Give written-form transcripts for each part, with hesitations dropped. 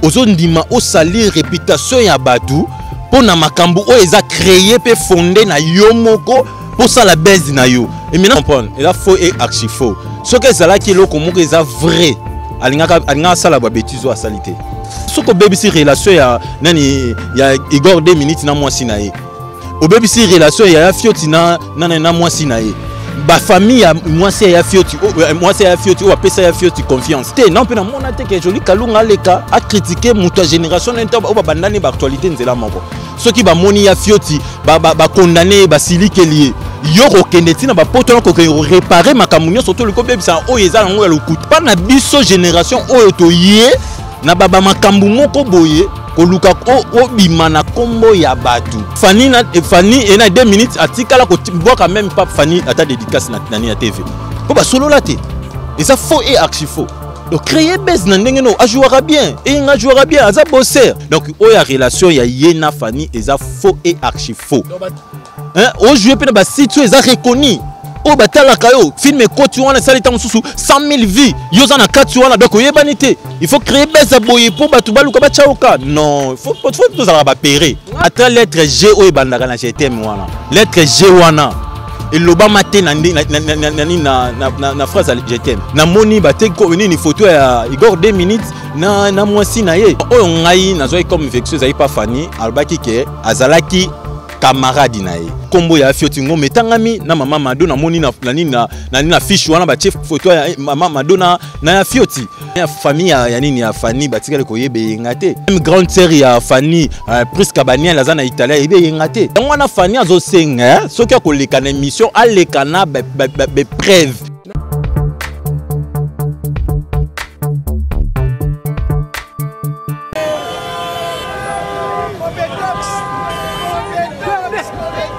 Ozondima osalir réputation ya bato mpo na makambo oyo eza créé mpe fondé na yo moko mpo osala base na yo. Et maintenant comprendre, eza faux et archi faux. Soki ezalaki eloko moko eza vrai, alingaka alingaka asala babétise oyo asali te. Soki obebisi relation ya nani, ya Igor 2 minutes na mwasi na ye, obebisi relation ya ya Fioti na mwasi na ye, bafamille ya mwasi ya Fioti, mwasi ya Fioti oyo apesa ya Fioti confiance te. Na mpe namona te ke Joli Kalunga aleka acritiquer moto ya génération na ye oyo babandani baactualité nzela moko. Soki bamoni ya Fioti bakondane ye, basilikeli ye, yo kokende ntina bapoto wana, kokende koréparer makambo nyonso to olingi obebisa oyo eza yango ya lokuta. Mpa na biso génération oyo toye na bamakambo moko boye, koluka obima na nkombo ya bato. Fani na Fani e na 2 minutes atikala kobwaka même pas Fani ata dédicace na nani ya TV mpo basolola te. Eza faux et archi faux. Donc créer base na ndenge no ajouera bien, eyenga ajouera bien, aza bosser. Donc oyo ya relation ya ye na Fani eza faux et archi faux. Hein, ojoue mpe na basite oyo eza reconnu, oyo batalaka yo film ekoti wana, esali ntango mosusu 100 000 vues, yo oza na kati wana. Donc oyebani te, il faut créer base ya boye mpo bato baluka batya yoka. Non, faut tozalaka bapere. Ata lettre G oyo ebandaka na je t'aime wana, lettre G wana elobama te na na phrase ya je t'aime. Namoni bate nini, photo ya Igor 2 minutes na mwasi na ye. Oyo ngai nazwaki comme vexo ezalaki pa Fani alobaki ke azalaki camarade na ye. Nkombo ya Fioti Ngombe etangami na mama Mado. Namoni na nini, na nini, na fiche wana batie photo ya mama Mado na ya Fioti. Ya famille ya nini, ya Fani, batikali koyeba eyenga te. Même grande sœur ya Fani, Priska Baniel, aza na Italie, ayebi eyenga te. Yango wana Fani azosenga soki akoleka na émission, aleka na bapreuve.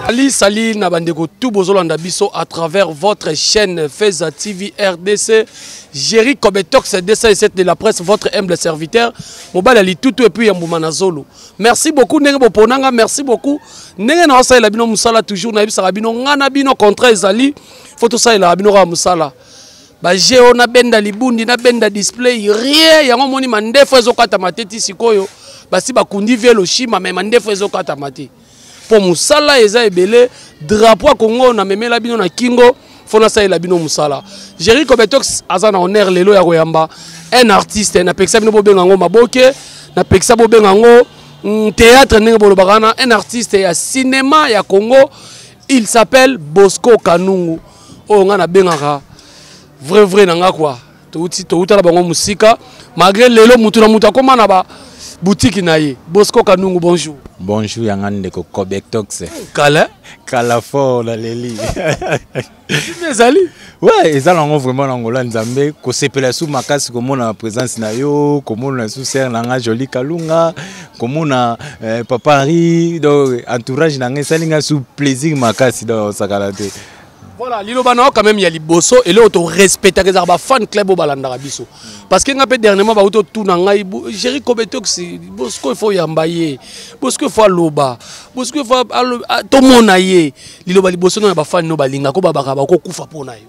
Ali sali na bandeko tout bozolanda biso à travers votre chaîne Feza TV RDC. Jerry Kobetox 207 de la presse, votre humble serviteur. Mobile ali tout et puis yambuma na zolo. Merci beaucoup ndenge boponanga, merci beaucoup. Ndenge na osalela bino musala toujours na yebisaka bino ngana bino contrat ezali, faut tosalela bino ka musala. Ba geo na benda libundi na benda display rien, yango moni mandefo ezokatama te ti sikoyo. Basi bakundi velo shima mais mandefo ezokatama te. Po musala eza ebele, drapeau ya Congo na memela bino na kingo, fo nasalela bino musala. Jerry Kobetox aza na honneur lelo ya koyamba un artiste, napekisa bino bobenga yango maboke, napekisa bobenga yango théâtre ndenge bolobaka wana, un artiste ya cinéma ya Congo, il s'appelle Bosco Kanungu. Oyo nga nabengaka vrai vrai na nga quoi. Touti touta na bango musika malgré lelo mutu na mutu akoma na ba boutique na ye. Bosco Kanungu, bonjour. Bonjour yanga ndeko Kobetox. Kala kala fort na leli. Ezali? Ouais, eza nango vraiment na ngola Nzambe, kosepela su makasi komona présence na yo, komona su sœur na nga Jolie Kalunga, komona papa Henri, donc entourage na nga esali nga su plaisir makasi, donc osakala te. Voilà, liloba na yo quand même ya liboso eloko to respectaka ezalaka ba fan club oyo balandaka biso. Parce que nga mpe dernièrement bauti otuna ngai, Jerry Kobetox, Bosco il faut yamba ye, Bosco il faut aloba, Bosco il faut tomona ye. Liloba liboso na ba fan no balingaka ko babaka bakokufa mpo na yo.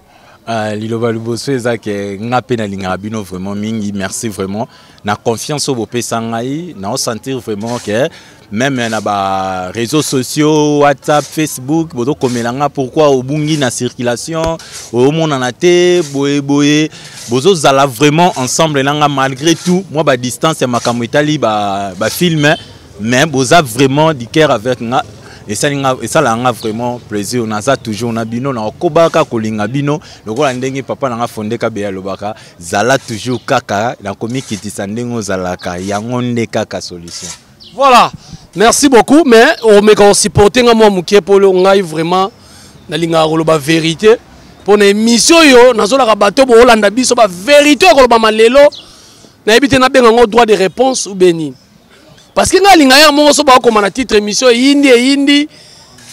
Liloba liboso eza ke nga mpe nalingaka bino vraiment mingi. Merci vraiment na confiance oyo bopesa ngai. Naosentir vraiment ke même na ba réseaux sociaux, WhatsApp, Facebook, bozokomela nga pourquoi obungi na circulation, omonana te boye boye. Bozozala vraiment ensemble na nga malgré tout moi ba distance ya makambo etali ba film, mais boza vraiment du cœur avec nga. Esalaka nga vraiment plaisir. Naza toujours na bino, na okobaka kolinga bino lokola ndenge papa na nga Fonde Kabeya alobaka, zala toujours kaka na komikitisa ndenge ozalaka, yango nde kaka solution. Voilà, merci beaucoup, mais omeka osupporter nga mwa moke polo ngai vraiment nalingaka koloba vérité mpo na émission oyo nazolaka bato boolanda biso ba vérité oyo koloba malelo nayebi te nabenga yango droit de réponse ou bien nini, parce que ngai alinga ya moko so bakoma na titre émission eyindi eyindi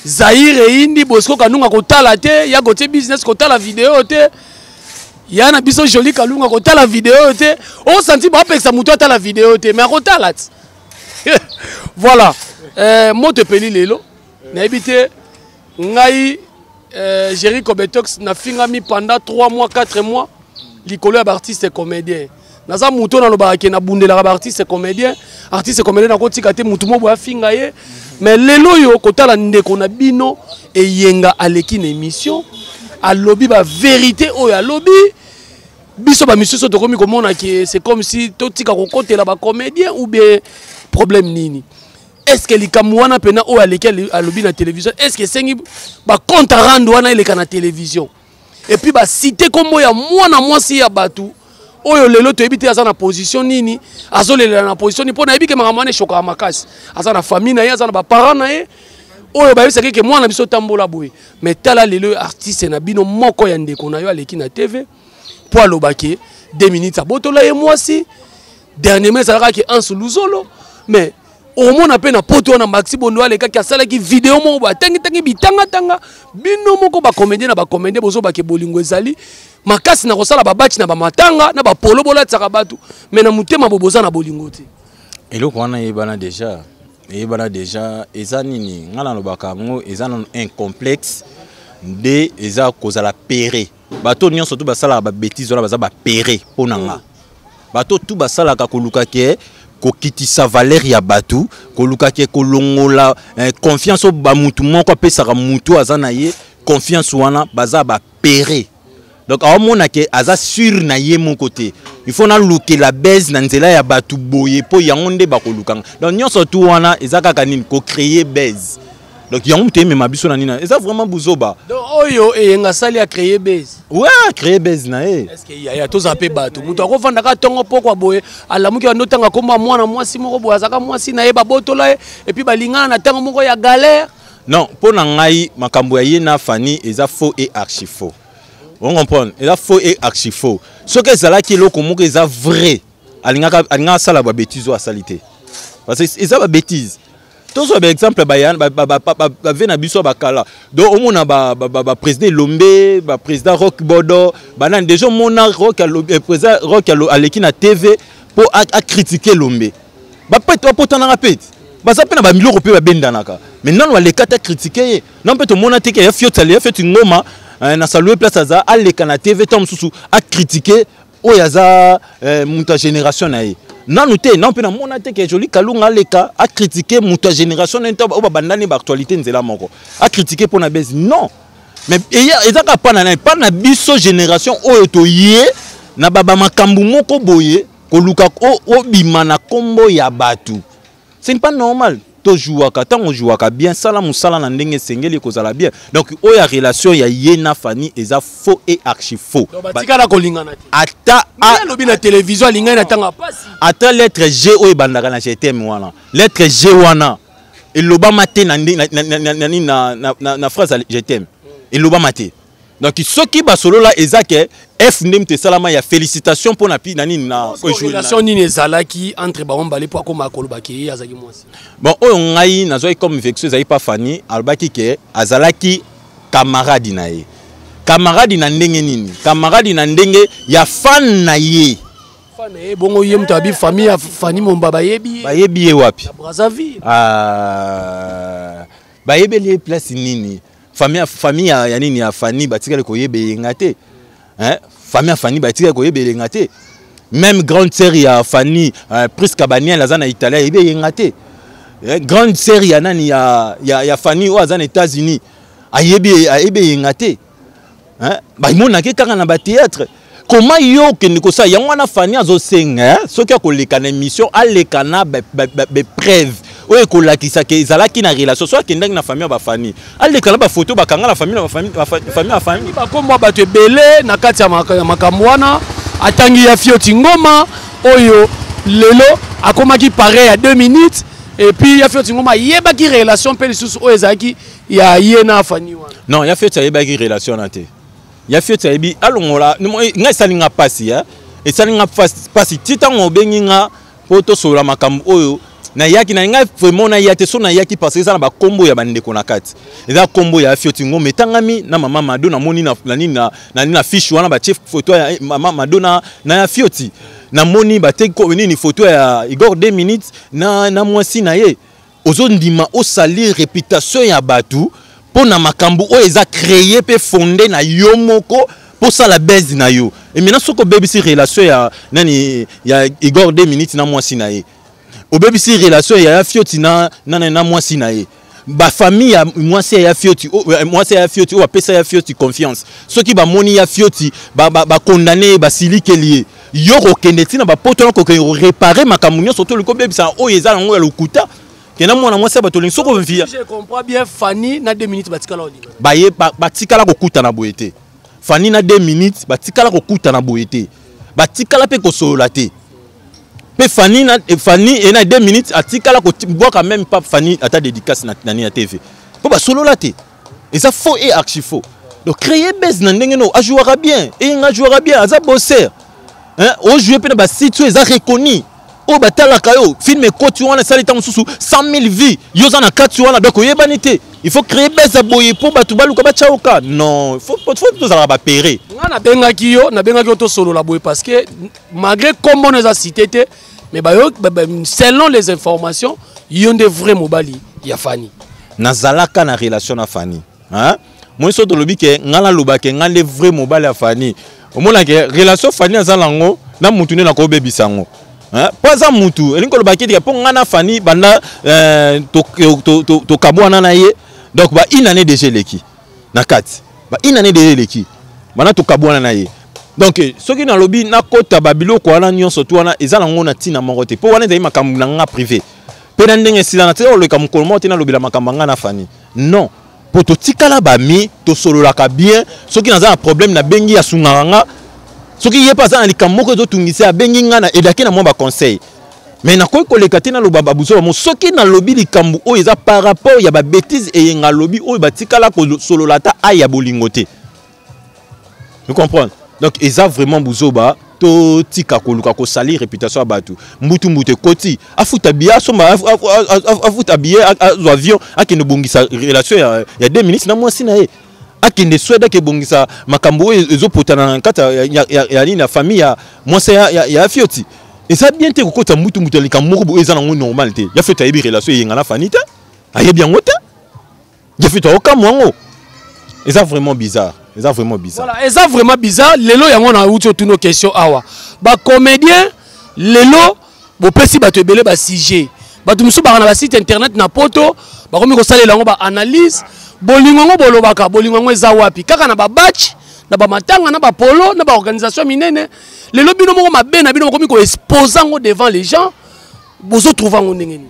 Zaire eyindi Bosco Kanunga kotala te ya kotie business kotala vidéo te ya na biso Jolie Kalunga kotala vidéo te osanti bapekisa moto atala vidéo te mais akotala ti. Voilà, moto epeli lelo nayebi te ngai Jerry Kobetox nafingami pendant 3 mois 4 mois likolo ya baartiste comédien. Naza moto nalobaka ke nabundelaka baartiste comédien, artiste comédien nakotika te motu moko boye afinga ye. Mais lelo oyo kotala ndeko na bino Eyenga aleki na émission, alobi bavérité oyo alobi, biso bamisusu tokomi komona ke c'est comme si totika kokotela bacomédien ou bien problème nini. Est ce que likambo wana mpena oyo aleki alobi na télévision, est ce que esengi bacompte à rendre wana eleka na télévision? Et puis bacité kombo ya mwana mwasi ya bato oyo lelo toyebi te aza na position nini, azolelela na position nini, mpo nayebi ke makambo wana eshokaka makasi. Aza na famille na ye, aza na baparent na ye oyo bayebisaki ke mwana biso tambola boye. Mais tala lelo artiste na bino moko ya ndeko na yo aleki na TV mpo alobaki 2 minutes abotola ye mwasi. Dernièrement ezalaka ke Anse Luzolo, mais omona mpe na poto wana Maxi Bondo alekaki asalaki video moko boye atangitangi bitangatanga. Bino moko bacomédien na bacomédien bozobake bolingo ezali makasi na kosala babaci na bamatanga na bapolo bolatisaka bato, mais na motema bo boza na bolingo te. Eloko wana eyebana déjà, eyebana déjà. Eza nini ngai nalobaka yango, eza nano un complexe nde eza kozala pere. Bato nyonso tu basalaka babêtises wana baza bapere. Mpo na nga, bato tu basalaka koluka ke kokitisa valeur ya bato, koluka ke kolongola confiance oyo bamutu moko apesaka mutu aza na ye confiance wana, baza bapere. Donc aomona ke aza sûr na ye moko te, il faut nalukela base na nzela ya bato boye mpo yango nde bakolukanga. Donc nyonso tu wana eza kaka nini? Kocréer base. Donc yango moto emema biso na nini, eza vraiment buzoba. Donc oyo Eyenga asali, acréer base? Ouais, créer base na ye. Est ce que yaya tozala mpe bato, moto akovandaka ntongo pokwa boye, alamuki, bando ntanga komba mwana mwasi moko boye azalaka mwasi na ye, babotola ye, et puis balingana na ntango moko ya galère? Non, mpo na ngai makambo ya ye na Fani eza faux et archi faux. On comprendre, eza faux et archi faux. Soki ezalaki eloko moko eza vrai, alingaka asala babêtises oyo asali te, parce que eza babêtises. Tozwa baexemple, bave na biso ya bakala. Donc omona baprésident Elombe, baprésident Rock Bodo, banani déjà. Omona président Rock aleki na TV mpo acritiquer Elombe, bapotanaka mpe ti baza mpe na bamiloko mpe babendanaka, mais nano aleka te acritiquer ye. Non, mpe tomona te ke ya Fioti, ya Fioti Ngoma na salue place aza, aleka na TV ntango mosusu acritiquer oyo aza moto ya génération na ye. Nanu te. Nanu mpe namona te ke Joli Kalunga aleka acritiquer moto ya génération na ye oyo babandani baactualité nzela moko, acritiquer mpo na base. Non, mais eza kaka mpa na nani, mpa na biso génération oyo toye na bamakambo moko boye, koluka obima na nkombo ya bato, ce n'est pas normal. Tojouaka, ntango ojouaka bien, sala mosala na ndenge esengeli kozala bien. Donc oyo ya relation ya ye na Fani eza faux et archi faux. Batikala kolingana te? Ata alobi na télévision alingani na ntango ya pasi. Ata lettre G oyo ebandaka na je t'aime wana, lettre G wana elobama te na phrase je t'aime, elobama te. Donc soki basolola, eza ke F nde moto esalama ya félicitation mpo na pi na nini na Relation nini ezalaki entre bango mibale mpo akoma kolobaki ye azalaki mwasi? Bon, oyo ngai nazwaki comme vexo ezalaki pa Fani alobaki ke azalaki camarade na ye. Camarade na ndenge nini? Camarade na ndenge ya fan na ye. Fan na ye bongo ye moto abi famille ya Fani Momba bayebi ye. Bayebi ye wapi? Na Brazzaville. Ah, bayebeli ye place nini? Famille ya nini ya Fani batikali koyeba Eyenga te, hein? Famille ya Fani batikali koyeba Eyenga te. Même grande sœur ya Fani, Priska Baniel, aza na Italie, ayebi Eyenga te. Grande sœur ya nani ya Fani oyo aza na États-Unis ayebi Eyenga te, hein? Bamonaki kaka na bathéâtre. Koma yo okende kosala yango wana, Fani azosenga soki akoleka na émission, aleka na bapreuve oyo ekolakisa ke ezalaki na relation. So akendaki na famille ya bafani, aleka na bafoto bakanga na famille na famille ya Fani. Bakombo ya bato ebele na kati ya makambo wana, atangi ya Fioti Ngoma oyo lelo akomaki pareil ya 2 minutes, et puis ya Fioti Ngoma ayebaki relation mpe lisusu oyo ezalaki ya ye na Fani wana. Non, ya Fioti ayebaki relation wana te. Ya Fioti ayebi, alongola ngai. Esali nga mpasi, esali nga mpasi ti ntango obengi nga mpo tosolola makambo oyo. Nayaki na ngai vraiment, naya te. So nayaki parce que eza na bakombo ya bandeko na kati, eza kombo ya Fioti Ngoma etangami na mama Mado. Namoni na fiche wana batie photo ya mama Mado na ya Fioti. Namoni batie nini, photo ya Igor 2 minutes na mwasi na ye. Ozondima osalir réputation ya bato mpo na makambo oyo eza créé mpe fondé na yo moko. Mpo sala base na yo. Et maintenant soki obebisi relation ya nani, ya Igor 2 minutes na mwasi na ye, obebisi relation ya ya Fioti na mwasi na ye, bafamille ya mwasi ya Fioti, mwasi ya Fioti oyo bapesa ya Fioti confiance, soki bamoni ya Fioti bakondane ye, basilikeli ye, yo kokende ntina bapoto wana, kokende koréparer makambo nyonso to olingi obebisa oyo eza nango ya lokuta. Kenda mwana mwasi ya bato olingi soki ovia. Je comprends bien, Fanny na 2 minutes batikala olinga. Baye batikala kokutana boye te. Fanny na 2 minutes batikala kokutana boye te, batikala mpe kosolola te. Mpe Fanny na Fanny e na 2 minutes atikala kobwaka même pas Fanny ata dédicace na nini ya TV, mpo basolola te. Eza faux et archi faux. Donc créer base na ndenge no ajouera bien, eyenga ajouera bien, aza bosser, hein, ojoue mpe na basite oyo eza reconnu, oyo batalaka yo. Film ekoti wana, esali ntango mosusu 100 000 vues, yo oza na kati wana, donc oyebani te. Il faut créer base ya boye mpo bato baluka batya yoka. Non, faut tozalaka bapere. Nga nabengaki yo tosolola boye parce que malgré kombo no eza cité te, mais bayo, selon les informations, yo nde vrai mobali ya Fani. Nazalaka na relation na Fani, hein? Moi so tolobi ke nga naloba ke nga nde vrai mobali ya Fani, omonake relation Fani aza nango na mutu nde nakobebisa yango, mpo aza mutu elingi koloba kete mpo nga na Fani banda tokabwana na ye, donc ba une année déjà eleki na kati, ba une année déjà eleki banda tokabwana na ye. Donc soki nalobi nakota babiloko wana nyonso tu wana, eza nango na ntina moko te, mpo wana ezali makambo na nga privé. Mpe na ndenge esila na tika koleka mokolo moko te nalobela makambo ya nga na Fani, non, mpo totikala bami, tosololaka bien. Soki naza na problème, nabengi, asungaka nga. Soki ye mpe aza na likambo moko ezotungisa, abengi nga na edake na mwa baconseil. Mais nakoki koleka te naloba babuzoba mo. Soki nalobi likambo oyo eza par rapport ya babêtises eyenga alobi, oyo batikala kosolola ata ai ya bolingo te. Vous comprendre? Donc eza vraiment buzoba. Totika koluka kosalir réputation ya bato. Mbutu mbutu ekoti, afuta billet, asomba, afuta billet, azwa avion, akende bongisa relation ya 2 minutes na mwasi na ye, akende Swede, akebongisa makambo oyo ezopotana na kati ya nini, ya famille ya mwasi ya Fioti. Eza bien te kokota mbutu mbutu ya likambo moko boye eza nango normal te. Ya Fioti ayebi relation eyenga na Fani te, ayebi yango te. Ya Fioti aokamwa yango. Eza vraiment bizarre, eza vraiment bizarre. Voilà, eza vraiment bizarre. Lelo yango na uti otuna question awa. Bacomédien lelo bopesi bato ebele basujet, bato mosusu baka na basite internet na poto, bakomi kosalela yango baanalyse. Bolingo yango bolobaka, bolingo yango eza wapi? Kaka na babatch, na bamatanga, na bapolo, na baorganisation minene. Lelo bino moko mabe na bino, bokomi koexpose yango devant les gens. Bozotrouve yango ndenge nini?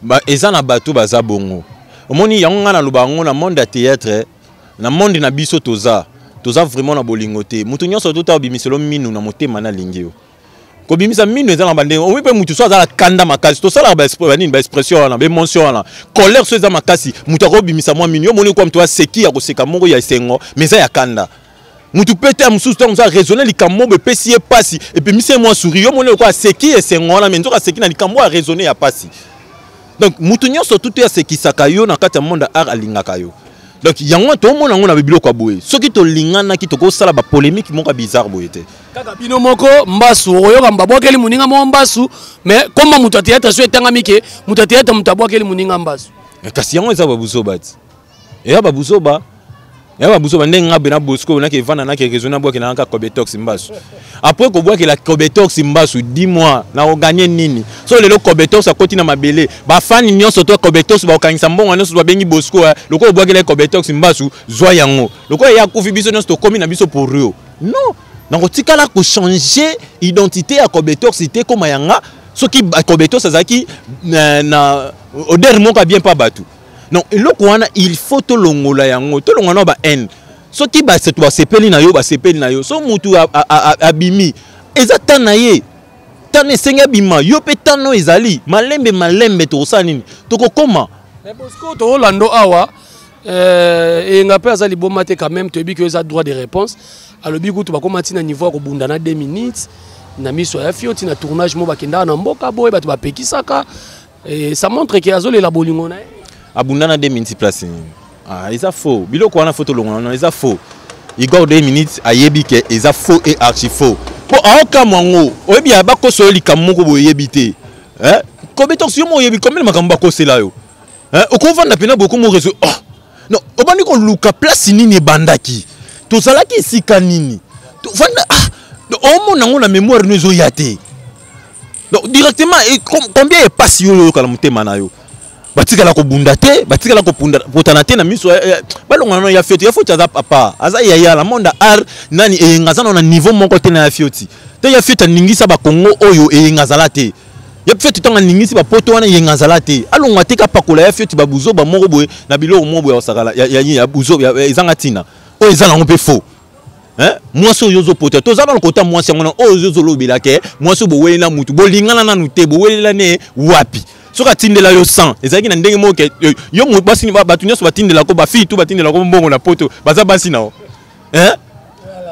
Ba, eza na bato baza bongo. Omoni yango, ngai naloba yango, na monde ya théâtre, na monde na biso, toza vraiment na bolingo te. Moto nyonso tota obimiselo minu na motema, nalingi yo kobimisa mino eza na bandenge omi. Mpe motu so aza na kanda makasi, tosalaka banini, baexpression wana, baémotion wana, colère so eza makasi, moto akobimisa mwa mino. Yo omoni kwa moto aseki, ya koseka moko ya esengo, mais eza ya kanda. Motu mpe te ya mosusu, ntango mosusu araisonne likambo moko epesi ye mpasi, epemisi ye mwa sourire, yo omoni lokola aseki esengo wana, mais nzoka aseki na likambo oyo araisonne ya mpasi. Donc motu nyonso tutu asekisaka yo na kati ya monde ya art alingaka yo. Donc yango tomona yango na biloko ya boye. Soki tolinganaki, tokosala bapolémique moko ya bizarre boye te. Kaka bino moko mbasu, okoyoka babwakeli moninga moko mbasu, mais komba moto ya théâtre so etangami ke moto ya théâtre, moto abwakeli moninga mbasu. Kasi yango eza babuzoba ti, eya babuzoba, eya babuzoba. Ndenge nga be na Bosco nake evanda, nake raison, nabwakela naka Cobetox mbasu. Après kobwakela Cobetox mbasu, dis-moi, nakoganye nini? So lelo Cobetox akoti na mabele, bafani nyonso to Cobetox bakokangisa mbongo nyonso babengi Bosco, lokola obwakela Cobetox mbasu, zwa yango. Lokola ye akufi, biso nyonso tokomi na biso pour yo. Non, nakotikala kochange identité ya Cobetox te, koma yanga. Soki Cobetox azalaki na odeur moko ya bien mpa bato, non, eloko wana il faut tolongola yango, tolongola nao ba haine. Soki bato basepeli na yo, basepeli na yo. So mutu abimi, eza ta na ye, tano esengi abima. Yo mpe tano ezali malembe malembe, tokosala nini? Tokokoma. Mais Bosco, toolando awa, eyenga mpe aza liboma te quand même. Toyebi ke eza droit de réponse. Alobi kutu bakóma ntina niveau ya kobunda na 2 minutes na miso ya fio, ntina tournage mo bakendaka na mboka boye, bato bapekisaka. Et ça montre ke azolela bolingo na ye. Abunda na 2 minutes place nini? Ah, eza faux. Biloko wana faut tolongola. Non, eza faux. Igor 2 minutes ayebi ke eza faux et archi faux, mpo aokamwa yango. Oyebi ya bakosa oyo likambo moko boye, oyebi te. Kobetox, yo mo oyebi combien makambo bakosela yo. Okovanda mpena boye, komo réseau, oh non, obandi koluka place nini ebandaki. Tozalaki esika nini? Tovanda, ah, omona yango na mémoire no ezoya te. Donc directement, combien epasi yo oyoka na motema na yo? Batikala kobunda te, batikala kopotana te na miso. Balonga nano ya Fioti. Ya Fioti aza papa, aza yaya na monde art. Nani Eyenga aza na niveau moko te na ya Fioti te. Ya Fioti aningisa bakongo oyo Eyenga azala te. Ya Fioti ntango aningisi bapoto wana, Eyenga azala te. Alongwa te, kapakola ya Fioti babuzoba moko boye na biloko moko boye ya kosakala ya buzoba ezanga ntina oyo eza nango mpe faux. Mwasi oyo ozopota, toza nano kota mwasi yango na oyo ozolobela ke mwasi oyo boweli na mutu, bolingana nanu te, bowelela ne wapi? Soki atindela yo 100, ezalaki na ndenge moko ke yo basi, bato nyonso batindelako, bafille tu batindelako mbongo na poto, baza basi na yo, hein?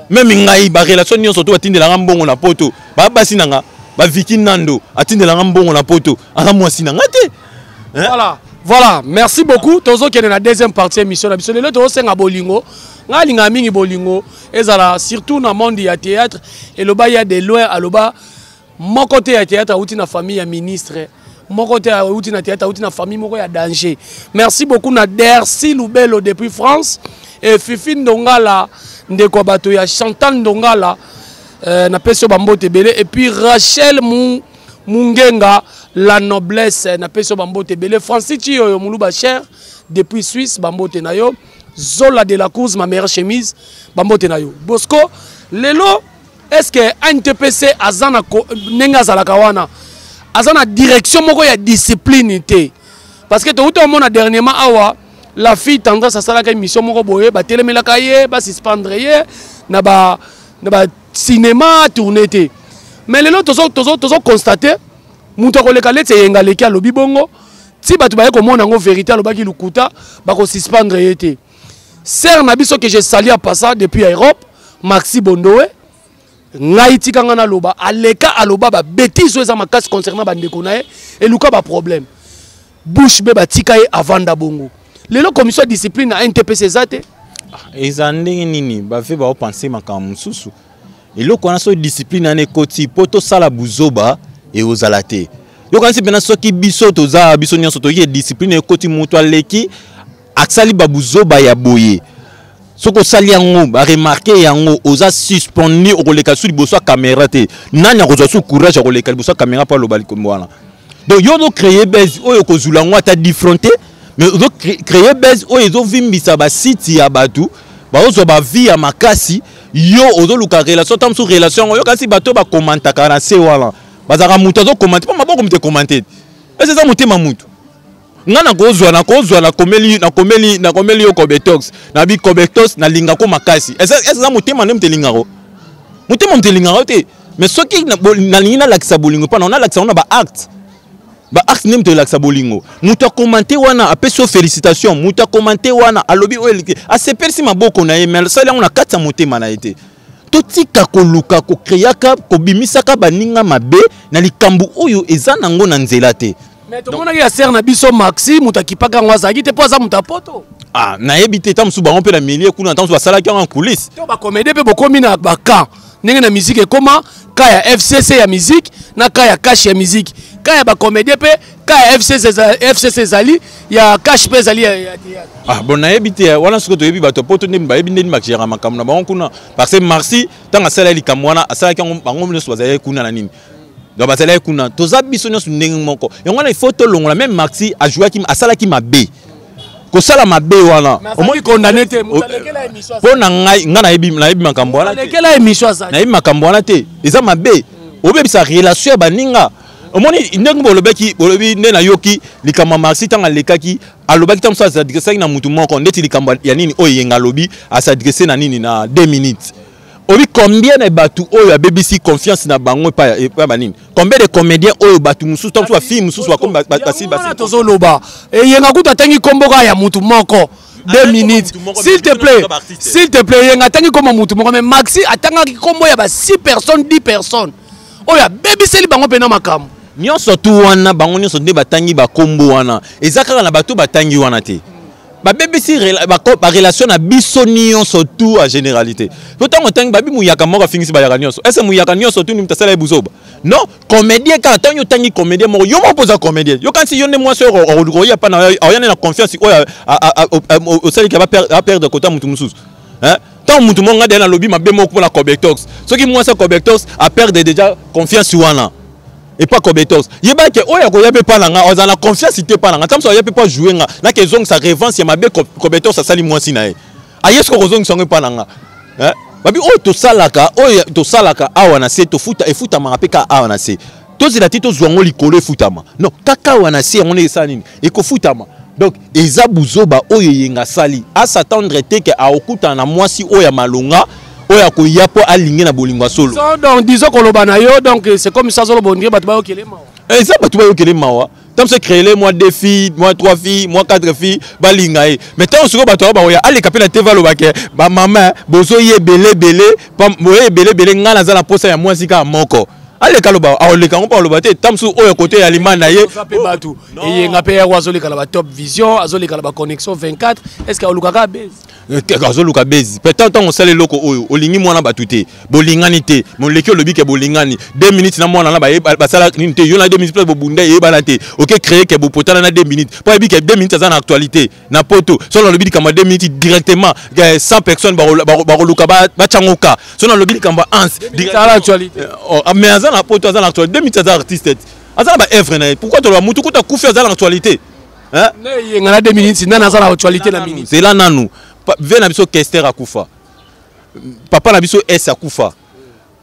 Même ngai, barelation nyonso to batindelanga mbongo na poto, baa basi na nga. Baviki Nando atindelanga mbongo na poto, aza mwasi na nga te. Voilà, merci beaucoup. Tozokende na deuxième partie émission na biso. Lelo tozosenga bolingo. Ngai alingaka mingi bolingo ezala surtout na monde ya théâtre. Eloba ya de loin, aloba moko te ya théâtre auti na famille ya ministre, moko te auti na théâtre auti na famille moko ya danger. Merci beaucoup na Dersi Lubelo depuis France et Fifi Ndongala, ndeko bato ya Chantal Ndongala, napesi yo bambote ebele. Et puis Rachel Mungenga, la noblesse, napesi yo bambote ebele. Francis Chiyoyo Muluba cher depuis Suisse, bambote na yo. Zola de la Course, ma meilleure chemise, bambote na yo. Bosco, lelo, est-ce que NTPC aza na ndenge azalaka wana, aza na direction moko ya discipline te? Parce que touta omona dernièrement awa la fille Tendresse asalaka émission moko boye, batelemelaka ye, basuspendre ye na ba cinéma tourné te. Mais lelo tozo constater moto akoleka leti Eyenga aleki, alobi bongo ti bato baye komona yango vérité, alobaki lokuta, bakosuspendre ye te. Sœur na biso que je salue en passant depuis Europe, Maxi Bondowe, ngai tika nga naloba, aleka aloba babêtise oyo eza makasi concernant bandeko na ye, eluka baproblème bouche be, batika ye avanda bongo. Lelo commission ya discipline na NTPC eza te. Eza ndenge nini bave baopense makambo mosusu? Eloko wana, soki discipline wana ekoti mpo tosala buzoba, ekozala te. Yokanisi mpena soki biso toza biso nyonso toyoki discipline ekoti, moto aleki asali babuzoba ya boye, soki osali yango, baremarquer yango, oza suspendu, okoleka su liboso ya caméra te. Nani akozwa su courage ya koleka liboso ya caméra mpo aloba likombo wana? Donc yo ozocréer buzz oyo okozula yango ata différent te, mais ozocréer buzz oyo ezovimbisa basite ya bato, bazozwa bavie ya makasi. Yo ozoluka relation, ta mosusu relation yango. Yo kasi bato bakomantaka na se wana, bazalaka moto azokomante mpo maboko moto ekomante ese eza motema mutu. Nga nakozwa nakomeli yo Cobetox, nabi Cobetox nalingako makasi, ese eza motema nde moto elingako, motema moto elingako te. Mais soki nalingi nalakisa bolingo mpa na nalakisa yango na baacte, baacte nde moto elakisa bolingo. Moto akomante wana apesi yo félicitation, moto akomante wana alobi oyo asepelisi maboko na ye, mais asali yango na kati ya motema na ye te. Totika koluka kokreaka, kobimisaka baninga mabe na likambo oyo eza nango na nzela te. Mais tomonaki ya sœur na biso Maxi, moto akipaka yango azalaki te mpo aza moto ya poto. Ah, nayebi te, ta mosusu bango mpe na milieu kuna, ta mosusu basalaki yango en coulisse. To bacomédie mpe bokomi na bacamp ndenge na musique ekóma ka ya FCC ya musique na ka ya cash ya musique, ka ya bacomédie mpe ka ya FCC ezali, ya cash mpe ezali ya théâtre. Ah bon, nayebi te wana. Soki toyebi bato poto nde bayebi ndeni bagéra makambo na bango kuna, parce que Marci ntango asalaki likambo wana, asalaki yango, bango nyonso bazalaki kuna na nini. Donc bazalaki kuna, toza biso nyonso ndenge moko. Yango wana il faut tolongola. Même Maxi ajouaki, asalaki mabe, kosala mabe wana condamné te. Mpo na ngai, ngai nayebi makambo wana te. Alekela émission azali. Nayebi makambo wana te, eza mabe, obebisa relation ya baninga. Omoni ndenge bolobaki, bolobi nde nayoki likambo ya Maxi. Ntango alekaki alobaki, ntango mosusu asadresaki na mutu moko ndeti likambo ya nini oyo Eyenga alobi, asadresse na nini na 2 minutes. Obi combien na bato oyo abebisi confiance na bango epai ya banini? Combien de comédiens oyo bato mosusu, ntango mosusu bafille mosusu bakomi basi? Basi tozoloba, Eyenga kutu atangi nkombo kaka ya mutu moko, 2 minutes, s'il te plaît, s'il te plaît. Eyenga atangi nkombo mutu moko, mais Maxi atangaki nkombo ya ba 6 personnes, 10 personnes oyo abebiseli bango mpena makambo. Nyonso tu wana, bango nyonso nde batangi bakombo wana, eza kaka na bato batangi wana te. Babebisi barelation na biso nyonso tu en généralité. Po ntango otangi babi muyaka moko afingisi bayaka nyonso, ese muyaka nyonso tu mutu asala ye buzoba? Non, comédien kaka. Ntango otangi comédien moko, yo moko mpo oza comédien, yo kanisi yo nde mwasi oyo okoluka oya pa na oya nde na confiance oyo osaliki aperdre kota mutu mosusu. Ntango motu moko ngai deya nalobi mabe moko mpona Cobetox, soki mwasi ya Cobetox aperdre déjà confiance wana epa Cobetox, yeba ke oyo akoya mpe epa na nga azala na confiance te epa na nga. Ntango mosusu aya mpe mpo ajoue nga, nake ezongisa revanche ya mabe Cobetox asali mwasi na ye, aye soki okozongisa yango epa na nga. Eh? Babi oyo tosalaka, oyo tosalaka awa na se, tofuta, efutamaka mpe kaka awa na se. Tozela te tozwa yango likolo efutama, non, kaka awa na se yango nde esala nini, ekofutama. Donc eza buzoba oyo Eyenga asali. As'attendre te ke aokutana na mwasi oyo ya malonga, oyo akoya mpo alinge na bolingo ya solo. So, donc disons koloba na yo, donc c'est comme ça azoloba, ondire bato bayokele mawa. Eza bato bayokele mawa. Ntango so créele mwa deux filles, mwa trois filles, mwa quatre filles, balinga ye. Mais ntango sikoyo bato yango bakoya, aleka mpe na TV, alobake: "Bamama bozoye ebele ebele, boye ebele ebele, ngai naza na posa ya mwasi kaka moko." Aleka aloba, aoleka yango mpo aloba te. Ntango mosusu oyo kote ya lima na ye. Mpe bato Eyenga mpe yango azoleka na batop vision, azoleka na baconnexion 24. Est ce que alukaka base? Azoluka base peut ntango osala eloko oyo olingi mwana bato te, bolingani te, moleki olobi ke bolingani 2 minutes na mwana na basala nini te, yo na 2 minutes place bobunda eyebana te, oke créer ke bopotana na 2 minutes mpo ayebi ke 2 minutes aza na actualité na poto. So nalobi likambo ya 2 minutes, directement 100 personnes bakoluka batyango ka. So nalobi likambo ya Anse, mais aza na poto, aza na actualité. 2 minutes aza artiste, aza na baœuvre na ye. Pourquoi toloba mutu kuta kufi aza na actualité? Eyenga na 2 minutes, nani aza na actualité na minute? Zela nanu. Ve na biso Kester akufa, papa na biso S akufa,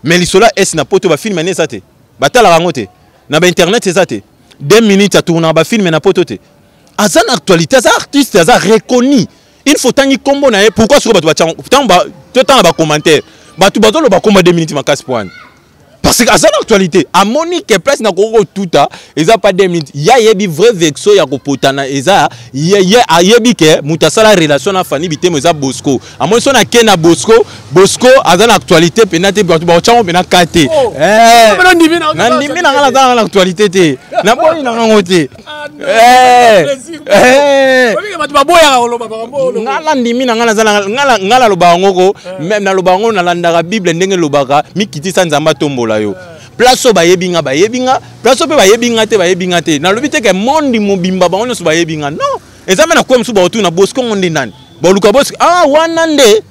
mais lisolo ya S na poto, bafilme ane eza te, batalaka yango te na bainternet, eza te. 2 minutes atournaka bafilme na poto te, aza na actualité, aza artiste, aza reconnu. Il faut tangi nkombo na ye. Pourquoi sikoyo bato batiango? Ntango totanga bacommentaire, bato bazoloba kombo 2 minutes makasi po wana, parce que aza na actualité. Amoni ke place na koki kotuta eza pa 2 minutes. Ye ayebi vrai vexo ya kopotana eza ye. Ayebi ke moto asala relation na Fani Bitemo eza Bosco. Amoni so nake na Bosco, Bosco aza na actualité mpena te, bato baotyango mpena ka te. Nandimi na nga, naza na actualité te, naboyi na ngango te. Nga nandimi na nga, nga naloba yango ko, naloba yango, nalandaka Bible ndenge elobaka: "Mikitisa, Nzambe atombola yo." Place oyo bayebi nga, bayebi nga. Place oyo mpe bayebi nga te, bayebi nga te. Nalobi te ke monde mobimba bango nyonso bayebi nga, non. Eza mpe na kwe mosusu baotuna Bosco ngo nde nani, baluka Bosco. Ah, wana nde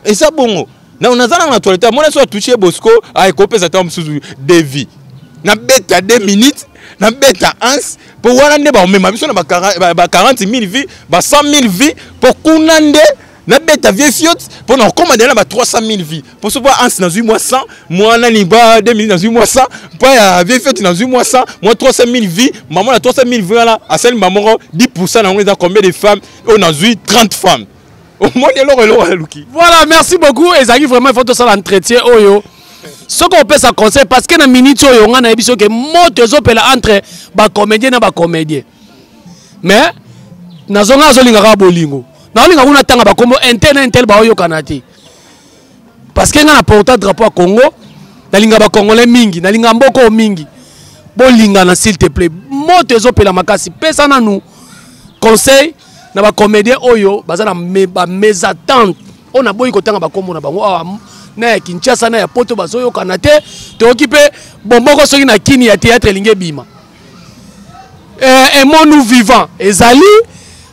eza bongo. Naza nanga na actualité. Amona so atouche Bosco, ekopesa ntango mosusu devi nabeta 2 minutes, nabeta Anse, mpo wana nde baomema biso na ba 40 000 vues, ba 100 000 vues, mpo kuna nde nabeta vie fiot mpo na okóma deja na ba 300 000 vues. Mpo so mpo Anse nazwi mwa 100, mwa nani ba 2 minutes nazwi mwa 100, mpo ya vie fiot nazwi mwa 100, mwa 300 000 vues. Mama na 300 000 vues wana asali mba moko 10 na yango eza combien de femmes? Oyo nazwi 30 femmes, omoni eloko aluki. Voilà, merci beaucoup. Ezalaki vraiment, il faut tosala entretien oyo soki opesa conseil, parce que na minute oyo ngai nayebi soki moto ezopela entre bacomédien na bacomédien, mais nazonga azolinga kaka bolingo, naolinga kuna ntanga bakombo intel na intel baoyokana te, parce que ngai na porta drapeau ya Congo, nalinga bacongolais mingi, nalinga mboka oyo mingi. Bolingana s'il te plaît. Moto ezopela makasi. Pesa nanu conseil na bacomédien oyo baza na bamésentente, oyo naboyi kotanga bakombo na bango awa, na ya Kinshasa na ya poto, bazoyokana te. Toyoki mpe bomboko soki na kini ya théâtre elingi ebima. Aimons-nous vivant ezali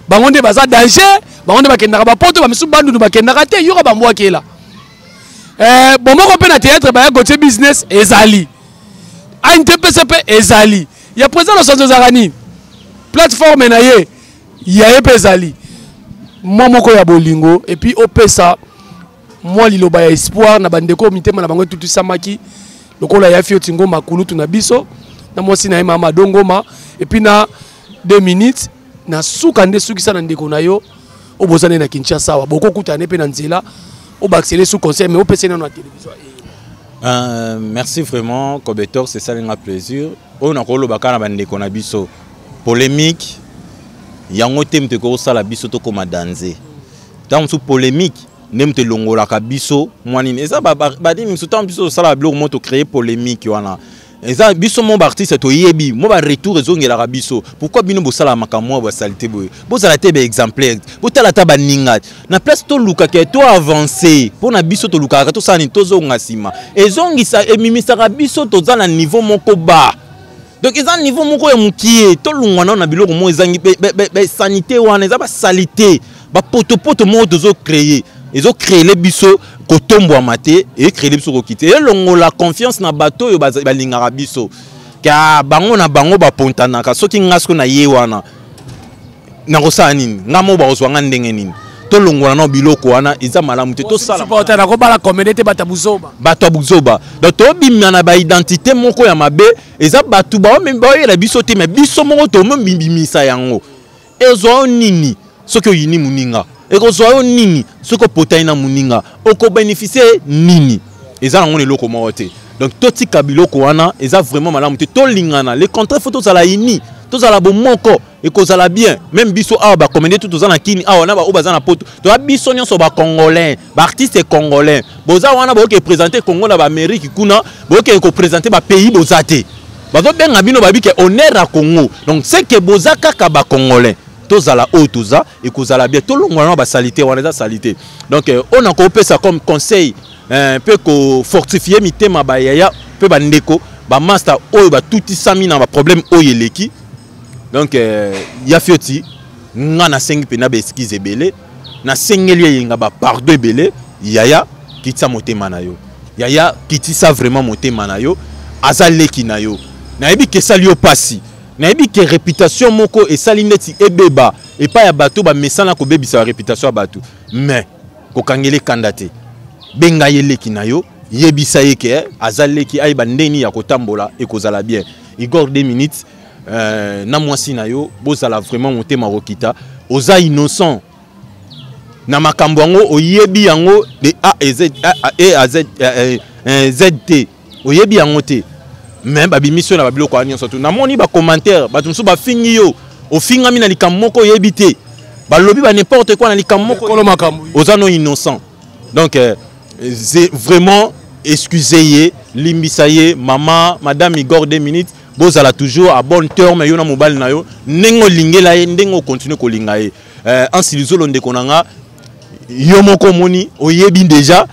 bango nde baza danger, bango nde bakendaka bapoto, bamisusu Bandundu bakendaka te. Yoka bambwakela bomoko mpe na théâtre baya Gautier Business ezali ANTPC mpe ezali ya président Losanzo, ezalaka nini plateforme na ye ya ye mpe ezali mwa moko ya bolingo. Et puis opesa mwa liloba ya espoir na bandeko mitema na bango etutusamaki lokola ya Fioti Ngoma, kulutu na biso, na mwasi na ye mama Dongoma, et puis na 2 minutes na suka nde sukisa na ndeko na yo oyo boza nde na Kinshasa awa, bokokutana mpe na nzela, obakisele su conseil, mais opesa nano na télévision. Merci vraiment, Cobetor, c'est ça un plaisir. Oyo nakoloba kaka na bandeko na biso, polémique yango te moto ekokosala biso tokóma danze. Ntango mosusu polémique nde moto elongolaka biso mwa nini, eza banini mosusu. Ntango biso tosala biloko mo tocréer polémique wana, eza biso mo baartiste toyebi mo baretour ezongelaka biso. Pourquoi bino bosalaka makambo mwa basali te boye? Bozala te baexemplaire, botala ata baninga na place. Tolukaka to avance mpo na biso, tolukaka tosala nini, tozonga nsima. Ezongisa emimisaka biso toza na niveau moko ba, donc eza niveau moko ya mokie. Tolongwa nano na biloko moko ezangi basanité wana, eza basalité. Bapotopoto moko tozocreye, ezocreele biso kotombwama te, ecreele biso kokita, elongola confiance na bato oyo balingaka biso ka bango na bango bapontanaka. Soki nga siko na ye wana, nakosala nini? Nga moko bakozwa nga ndenge nini? Tolongola nao biloko wana, eza malamu te. Tosala nakobala comédie te, bato ya buzoba. Bato ya buzoba. Donc tobima na baidentité moko ya mabe. Eza bato baoyela biso te, mais biso moko tomobimisa yango. Ezwa yo nini soki oyini moninga? Ekozwa yo nini soki opotani na moninga? Okobénéficie nini? Eza nango na eloko moko te. Donc totika biloko wana, eza vraiment malamu te. Tolingana, le contraire, faut tozala uni, tozala bomoko, ekozala bien. Même biso awa bacomédien tu toza na Kini awa, na baoyo baza na Poto, toza biso nyonso bacongolais, baartiste congolais. Boza wana, boyoke présente Congo na baAmérique kuna, boyoke koprésente bapays, boza te, bazobenga bino babi ke honneur ya Congo. Donc c'est que boza kaka bacongolais. Tozala oyo toza, ekozala bien. Tolongola na basaleté wana, eza saleté. Donc oyo nakopesa comme conseil mpe kofortifie mitema bayaya mpe bandeko bamaster oyo batutisami na baproblème oyo eleki. Donc ya Fioti, nga nasengi mpena baexcuse ebele, nasengeli Eyenga bapardon ebele. Yaya, kitisa motema na yo. Yaya, kitisa vraiment motema na yo. Aza leki na yo. Nayebi ke esali yo mpasi, nayebi ke réputation moko esali neti ebeba epai ya bato bamesana kobebisa réputation ya bato, mais kokangela ekanda te. Benga ye leki na yo, yebisa ye ke aza leki, ayeba ndeni ya kotambola, ekozala bien. Igor 2 minutes na mwasi na yo, bozala vraiment motema kokita. Oza innocent na makambo yango, oyebi yango de A et Z, A e à Z, Z te, oyebi yango te, mais babimisi yo na babiloko wana nyonso. Tu namoni bacommentaire, bato mosusu bafingi yo, ofingami na likambo moko oyebi te, balobi ba n'importe quoi na likambo moko. Kolo makambo. Oza no innocent. Donc c'est vraiment, excusez ye, limbisa ye. Mama, madame Igor 2 minutes, bozala toujours à bon terme, yo na mobali na yo, ndenge olingela ye, ndenge ocontinue kolinga ye. Ansi Luzolo, ndeko na nga, yo moko omoni, oyebi déjà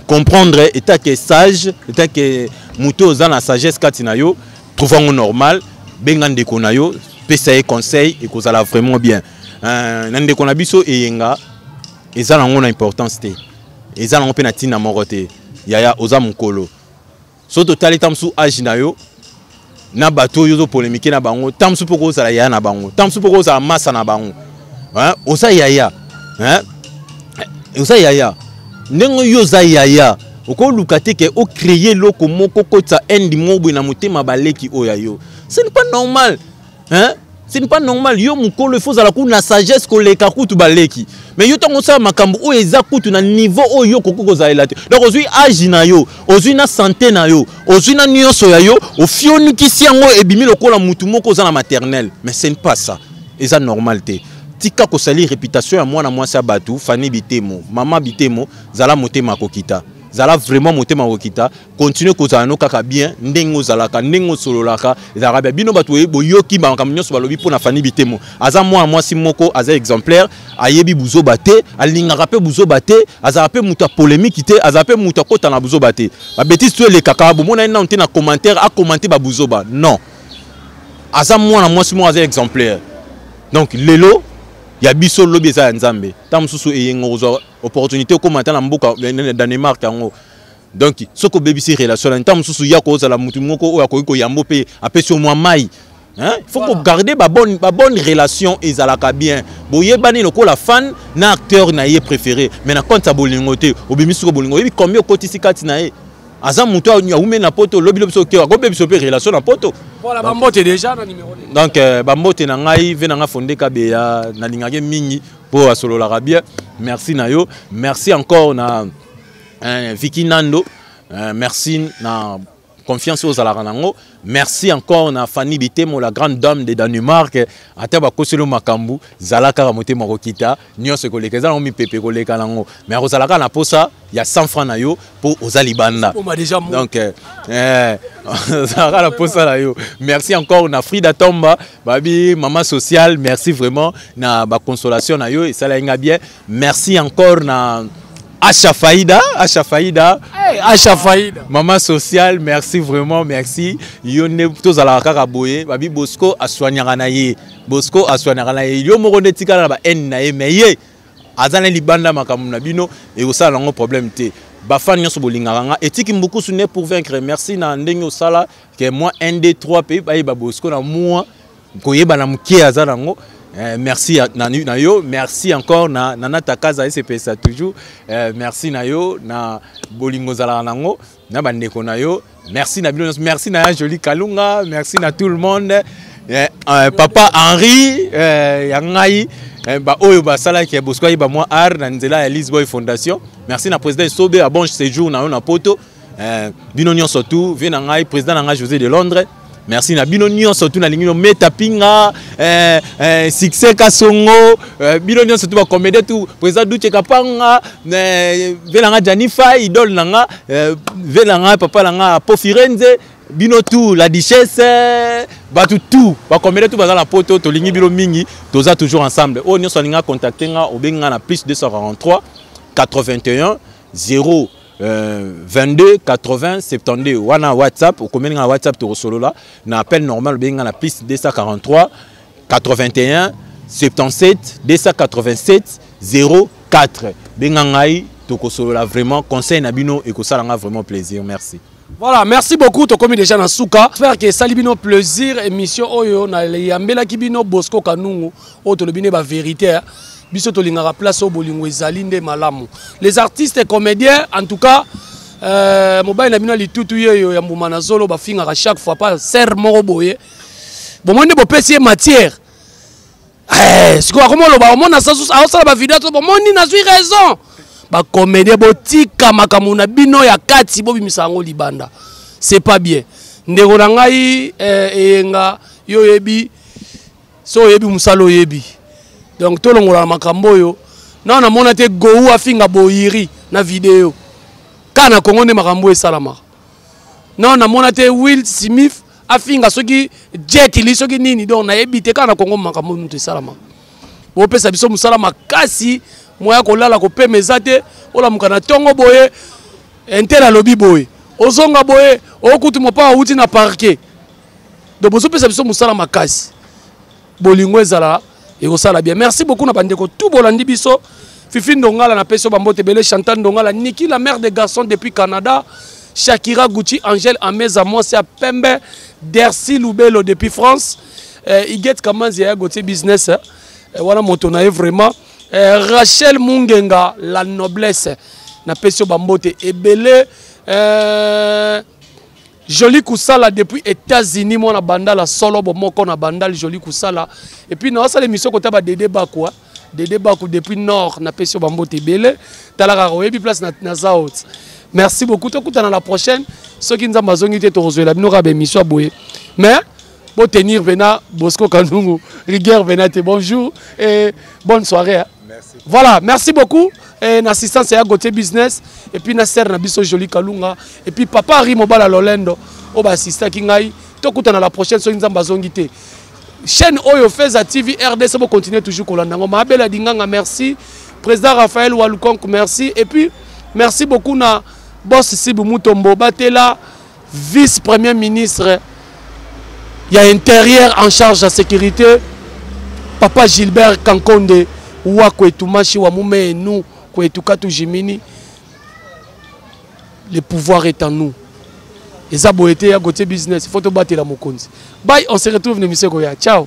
comprendre état ke sage, état ke moto oza na sagesse kati na yo, trouve yango normal. Benga ndeko na yo, pesa ye conseil, ekozala vraiment bien. Na ndeko na biso Eyenga, eza nango na importance te, eza nango mpe na ntina moko te. Yaya, oza mokolo. So totali ta mosusu age na yo na bato oyo ozopolémique na bango, ta mosusu mpo kozala yaya na bango, ta mosusu mpo kozala masa na bango. Oza yaya, oza yaya. Ndenge yo oza yaya, okoluka te ke ocréer eloko moko, kotisa indi moko boye na motema baleki oyo ya yo. Ce n'est pas normal, hein? Ce n'est pas normal. Yo mokolo, il faut ozala kutu na sagesse koleka kutu baleki, mais yo ntango osala makambo oyo eza kutu na niveau oyo yo koki kozalela te. Donc ozwi age na yo, ozwi na santé na yo, ozwi na nyonso ya yo, ofionikisi yango, ebimi lokola mutu moko oza na maternelle. Mais ce n'est pas ça, eza normal te. Tika kosali réputation ya mwana mwasi ya bato, Fani Bitemo. Mama Bitemo, zala motema kokita, zala vraiment motema kokita. Continue kozala no kaka bien ndenge ozalaka, ndenge osololaka, ezalaka bien. Bino bato boyoki makambo nyonso balobi mpo na Fani Bitemo. Aza mwana mwasi moko aza exemplaire, ayebi buzoba te, alingaka mpe buzoba te, azalaka mpe moto ya polémique te, azala mpe moto akota na buzoba te. Babêtises to elekaka, bomona ye nano te na commentaire acommenter babuzoba. Non, aza mwana mwasi moko aza exemplaire. Donc lelo ya biso, lobi eza ya Nzambe. Ntango mosusu Eyengo kozwa opportunité okóma ata na mboka Danemark yango. Donc soki obebisi relation na ntango mosusu, ya kozala motu moko oyo akoki koyambo mpe apesi yo mwa mai. Hein? Il faut voilà. Garder ba bonne relation, ezalaka bien. Boyebani lokola fan na acteur na ye préféré, mais na compte ya bolingo te. Obimisi ko bolingo, oyebi combien okotisi kati na ye. Aza moto awume na Poto, lobi lobi soki akobebisa mpe relation na Poto. Voilà, bambote déjà na numéro. Donc bambote na ngai ve na ngai Fonde Kabeya, nalingaki mingi mpo asololaka bien. Merci na yo. Merci encore na Vicky Nando, merci na confiance oyo ozalaka nango. Merci encore na Fanny Bitemo, la grande dame de Danemark. Ata bakoseli makambo, zala kaka motema kokita, nyonso ekoleka, eza nango mipepe, ekoleka nango. Mais akozala kaka na posa ya 100 francs na yo mpo oza libanda. Donc ozalaka na posa na yo. Merci encore na Frida Tomba babi, mama sociale, merci vraiment na baconsolation na yo, esalaki nga bien. Merci encore na Acha Faïda, Acha Faïda. Hey, Acha Faïda. Maman sociale, merci vraiment, merci. Yo ne tozala kaka boye, babi Bosco asoignaka na ye. Bosco asoignaka na ye. Yo moko nde tikala na ba haine na ye, mais ye Aza na libanda makambo na bino ekosala nango problème te. Bafan nyonso bolingaka nga, etiki mbukusu ne pour vaincre. Merci na ndenge osala ke moi 1 2 3 pays bayeba Bosco na moi koyeba na moke aza nango. Merci na yo, merci encore na Nana Takaza esepesa toujours. Merci na yo na bolingo ozalaka nango na bandeko na yo. Merci na bino nyonso, merci na ya Jolie Kalunga, merci na tout le monde. Papa Henri ya ngai, ba oyo basalaki ya Bosco ayeba mwa art na nzela ya Lisboy Fondation. Merci na président Esobe ya bon séjour na yo na poto. Bino nyonso tout, vie na ngai président na ngai José de Londres. Merci na bino nyonso tout, nalingi no meta pinga, succès Kasongo, bino nyonso tout ba comédien tout, président Duche Kapanga, vie na nga Janifa, idole na nga, vie na nga papa na nga Po Firenze, bino tout la duchesse, batu tout, ba comédien tout baza na poto, tolingi bino mingi, toza toujours ensemble. Oyo nyonso alinga contacter nga, obenga na plus 243 81 0 22 80 72 wana WhatsApp, okomeli nga na WhatsApp tokosolola. Na appel normal obengi nga na plus 243 81 77 287 04. Benga ngai tokosolola, vraiment conseil na bino ekosala nga vraiment plaisir. Merci. Voilà, merci beaucoup. Tokomi déjà na suka. J'espère que esali bino plaisir émission oyo na yambelaki bino Bosco Kanungu oyo tolobi ne ba vérité, hein. Biso tolingaka place oyo bolingo ezali nde malamu. Les artistes et comédiens, en tout cas, mobali na bino litutu yeyo ya mbuma na zolo bafingaka chaque fois pas ser moko boye. Bomoni nde bopesi ye matière. Sikoyo akoma oloba, omona sasu aosala ba vidéo to bomoni nazwi raison. Ba comédien botika makambo na bino ya kati bobimisa yango libanda. C'est pas bien. Ndeko na ngai, eyenga yo oyebi, so oyebi mosala oyebi. Donc tolongola na makambo oyo. Na namona te Gou afinga boyiri na vidéo. Ka na Congo nde makambo esalamaka. Na namona te Will Smith afinga soki Jet Li soki nini, donc nayebi te, kaka na Congo makambo mutu esalamaka. Bopesa biso mosala makasi, moya kolala kopema eza te, olamuka na tongo boye, intel alobi boye, ozonga boye, okutu mopa awuti na parquet. Donc bozopesa biso mosala makasi. Bolingo ezala ekosala bien. Merci beaucoup na bandeko tout bolandi biso. Fifi Ndongala na peso bambote ebele, Chantal Ndongala, Niki la mère des garçons depuis Canada, Shakira Gucci, Angèle Ameza mwasi ya pembe, Dercy Lubelo depuis France, Iguette Kamanzi ya Gauthier Business, wana moto na ye vraiment, Rachel Mungenga la noblesse na peso bambote ebele, Jolie Kusala depuis États-Unis, moi na bandala solo bo moko na bandal Jolie Kusala. Et puis na osala émission kota ba Dédé Bakou, hein. Dédé Bakou depuis Nord na peso bambote ebele. Talaka oyebi place na Zaot. Merci beaucoup. Tokutana la prochaine. Soki nzamba zongi te tokozwela bino ka ba émission boye. Mais bo tenir vena Bosco Kanungu, rigueur vena te. Bonjour et bonne soirée, hein. Merci. Voilà, merci beaucoup. Et l'assistance ya Gauthier Business et puis na sœur na biso Jolie Kalunga et puis papa Henri Mobala Lolendo o ba assista ki ngai. Tokutana la prochaine soki nzamba zongi te. Chaîne oyo Feza TV RDC bo continuer toujours kolanda ngo. Mabela Dinganga merci. Président Raphaël Walukonk merci et puis merci beaucoup na boss Sibu Mutombo Batela, vice-premier ministre ya intérieur en charge de la sécurité, papa Gilbert Kankonde wa kwetu mashi wa mume nu kwetu katu jimini. Le pouvoir est en nous. Eza boyete ya Gauthier Business, faut to battre la mokonzi. Bye, on se retrouve na émission koya. Ciao.